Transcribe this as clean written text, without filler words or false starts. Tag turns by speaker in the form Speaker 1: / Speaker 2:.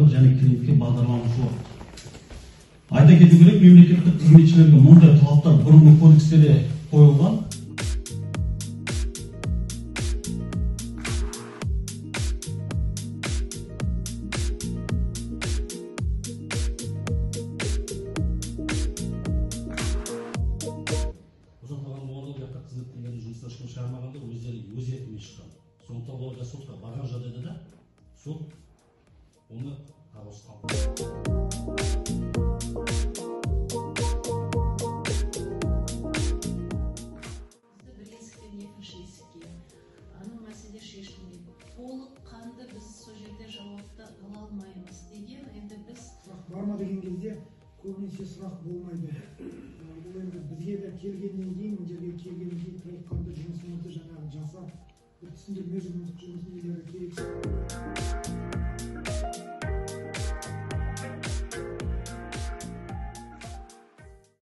Speaker 1: айлық және клиентке бағдарланушылық. Айта кету керек, мемлекеттік қызметшілерге мұндай талаптар бұрынғы кодексте де қойылған. Қызметкерлердің жұмыстан ешкім шығармағанда өздері өз еркімен шыққан. Сондықтан оларға сотқа барған жағдайда да сот оны қараусыз қалдырды.
Speaker 2: Бір есіктен екінші есікке, анау мәселе шешілмейді. Толыққанды біз сол жерде жауапты ала алмаймыз деген енді біз
Speaker 3: сұрақ бар ма деген кезде көбінесе сұрақ болмайды. Бұл енді бізге де келгеннен кейін, мына жерге келгеннен кейін толыққанды жұмысымызды жаңағы жасап, бір түсіндірме жұмыс нелері керек.